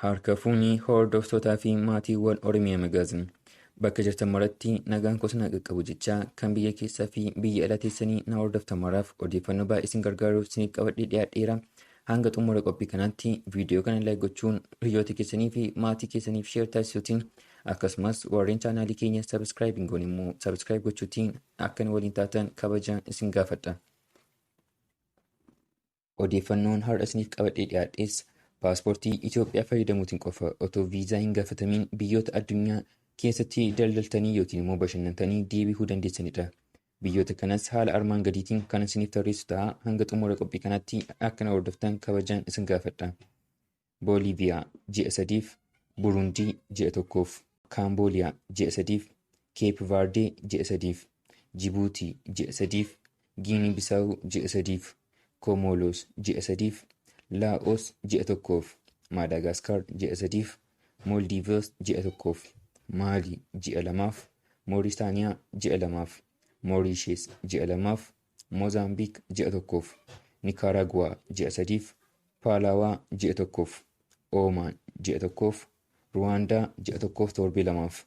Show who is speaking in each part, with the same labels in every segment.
Speaker 1: Harka fuunii hordoftootaa fi maatiiwwan Oromiyaa Magaaziin bakka jirtan maratti nagaan koo isin qaqqabu jechaa kan biyya keessaa fi biyya alaa teessanii na hordoftan maraaf odeeffannoo baay'ee isin gargaaruuf isiniif qabadhee dhiyaadheera. Hanga xumura qophii kanaatti viidiyoo kana like gochuun hiriyoota keessanii fi maatii keessaniif share taasisuutiin, akkasumas warreen chaanaalii keenya subscribe hin goone immoo subscribe gochuutiin akka nu waliin taatan kabajaan isin gaafadha. Odeeffannoon har'a isiniif qabadhee dhiyaadhes paaspoortii Itoophiyaa fayyadamuutiin qofa otoo viizaa hin gaafatamiin biyyoota addunyaa keessatti daldaltanii yookiin immoo bashannantanii deebi'uu dandeessanidha. Biyyoota kanas haala armaan gadiitiin kan isiniif tarreessu ta'a. Hanga xumura qophii kanaatti akka na hordoftan kabajaan isin gaafadha. Booliiviyaa ji'a 3f, Burundii ji'a 1f, Kaambooliyaa ji'a 3f, Keep Vaardee ji'a 3f, Jibuutii ji'a 3f, Giinii Bisaawu ji'a 3f, Komolos ji'a 3f, Laa'os ji'a 1f, Maadaagaskar ji'a 3f, Mooldiivs ji'a 1f, Maalii ji'a 2f, Mooritaaniyaa ji'a 2f, Moorishees ji'a 2f, Moozaambiik ji'a 1f, Nikaraaguwaa ji'a 3f, Paalaawaa ji'a 1f, Oomaan ji'a 1f, Ruwaandaa ji'a 1f torbee 2f,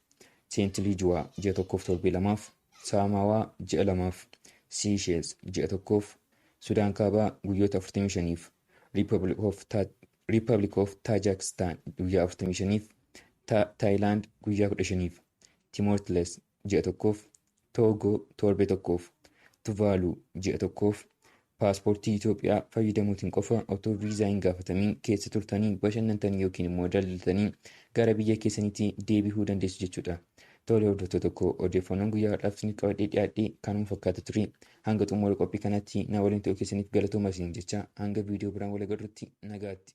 Speaker 1: Seentilijuwaa ji'a 1f torbee 2f, Saamawaa ji'a 2f, Siisheels ji'a 1f, Sudaan Kaabaa guyyoota 45f, Republic of Tajikistan guyyaa 45f, Taayilaand guyyaa 15f, Timoortiles ji'a 1f, Toogoo torbee 1f, Tuvaaluu ji'a 1f. Paaspoortii Itoophiyaa fayyadamuutiin qofa otoo viizaa hin gaafatamiin keessa turtanii bashannantanii yookiin immoo daldaltanii gara biyya keessaniitti deebi'uu dandeessu jechuudha. Tole hordoftoota koo, odeeffannoon guyyaa har'aaf isiniif qabadhee dhiyaadhee kanuma fakkaata ture. Hanga xumura qophii kanatti na waliin ta'uu keessaniif galatooma isiniin jecha, hanga viidiyoo biraan wal agarrutti nagaatti.